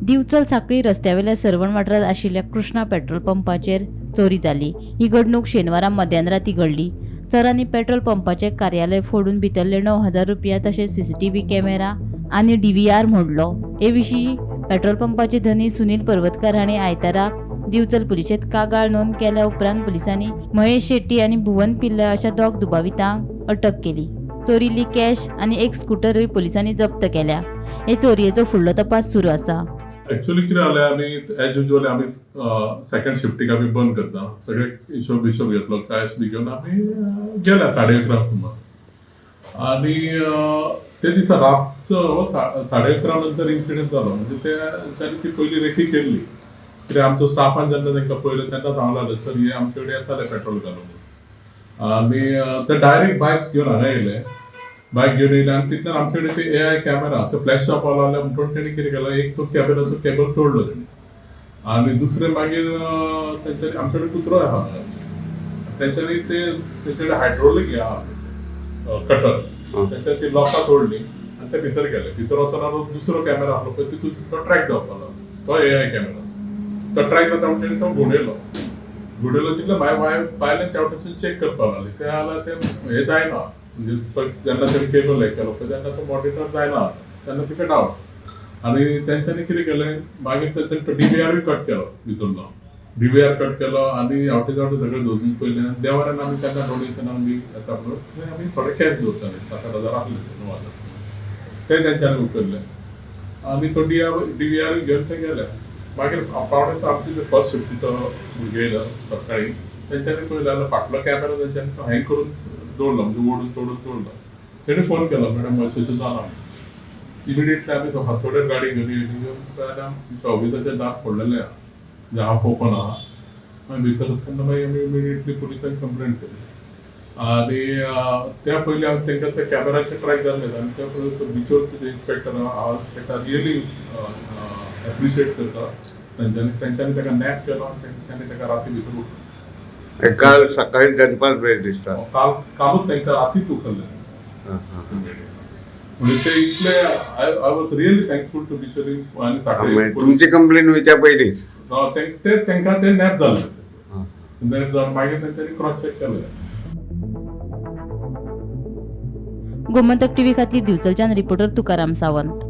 दिवचल सांखळी रस्त्यावेल्या सर्वण वाठारांत आशिल्ल्या कृष्णा पेट्रोल पंपाचेर चोरी जाली. ही घडणूक शेनवारा मध्यानराती घडली. चोरांनी पेट्रोल पंपाचे कार्यालय फोडून भितरले 9,000 रुपया तशेंच सीसीटीव्ही कॅमेरा आनी डीव्हीआर मोडलो. हे विशीं पेट्रोल पंपाचे धनी सुनील पर्वतकार हांणी आयतारा दिवचल पुलिशेंत कागाळ नोंद केल्या उपरांत पुलिसांनी महेश शेट्टी आनी भुवन पिल्लय अशा दोग दुबावितांक अटक केली. चोरिल्ली कॅश आनी एक स्कुटरूय पुलिसांनी जप्त केल्या. हे चोरयेचो फुडलो तपास सुरू आसा. एक्चुअली कितें जालें, आमी एज युजल आमी सेकंड शिफ्टीक आमी बंद करता. सगळे हिशोब बिशोब घेतलो, कॅश बी घेवन आमी गेल्या 11:30 सुमार. आनी ते दिसा रातचो 11:30 नंतर इन्सिडंट जालो. म्हणजे तेंच्यांनी ती पयली रेकी केल्ली. कित्याक आमचो स्टाफान जेन्ना तांकां पळयलें तेन्ना सांगलें जालें, सर हे आमचे कडेन येताले पेट्रोल घालूंक. आनी ते डायरेक्ट बायक्स घेवन हांगा येयले. बायक घेवन येयले आनी तितल्यान आमचे कडेन ते एआय कॅमेरा, तो फ्लॅश जावपाक लागले म्हणून तेणी कितें केलें, एक तो कॅमेराचो केबल तोडलो तेणी आनी दुसरें मागीर तेंच्यांनी, आमचे कडेन कुत्रो आहा, तेंच्यांनी ते तेंचे कडेन हायड्रोलीक हें आहा कटर, तेंच्या ती लॉकां तोडली आनी ते भितर गेले. भितर वचना दुसरो कॅमेरा आहलो पळय, तितून तो ट्रॅक जावपाक लागलो, तो एआय कॅमेरा. तो ट्रॅक जाता म्हणून तेणी तो घुंवडयलो. घुंवडयलो तितले मागीर बायलेन त्या वटेनसून चॅक करपाक लागली. ते जाल्यार ते हें जायना. म्हणजे जेन्ना तेणी केबल हें केलो पळय तेन्ना तो मॉनिटर जायना, तेन्ना तिका डावट. आनी तेंच्यांनी कितें केलें, मागीर तेंच्यांनी तो डीव्हीआरूय कट केलो. भितरलो डीव्हीआर कट केलो आनी आवटे आवटे सगळें दवरून पयलें. देवाऱ्यान आमी तेन्ना डोनेशन आमी येता म्हणून थंय आमी थोडे कॅश दवरताले, 7-8 हजार आहले, 9,000, ते तेंच्यांनी उखल्ले आनी तो डीव्हीआर घेवन ते गेले. मागीर 5:45 आमची फर्स्ट शिफ्टीचो भुरगे येयलो सकाळी. तेंच्यांनी पळयलें जाल्यार फाटलो कॅमेरा तेंच्यांनी तो हँग करून दवरलो, म्हणजे ओडून तोडून दवरलो. तेणी फोन केलो, मॅडम अशें अशें जालां. इमिडिएटली आमी तो फातोडेर गाडी घेवन येयली. घेवन जाल्यार आमच्या ऑफिसाचें दार फोडलेलें आहा, म्हणजे हाफ ओपन आहा. मागीर भितर तेन्ना मागीर आमी इमिडिएटली पुलिसांक कंप्लेंट केली. आनी त्या पयलीं आमी तांकां त्या कॅमेराचे ट्रॅक जाल्ले. आनी त्या पयलीं तो बिचोलचो जे इन्स्पेक्टर आहा, हांव ताका रियली एप्रिशिएट करता. तेंच्यांनी ताका नॅप केलो आनी तेंच्यांनी ताका राती भितर उखल्लो. काल सकाळी दनपार वेळ दिसता. काल कालूच तांकां रातीच उखल्लें. हां, हां. म्हणजे ते इतले, I was really thankful to Bicholim आनी सांखळे. म्हणजे तुमची कंप्लेन वयच्या पयलींच? ते तांकां ते नॅप जाल्ले. हां. नॅप जावन मागीर तेंच्यांनी क्रॉस चॅक केलें. गोमंतक टीव्ही खातीर दिवचलच्यान रिपोर्टर तुकाराम सावंत.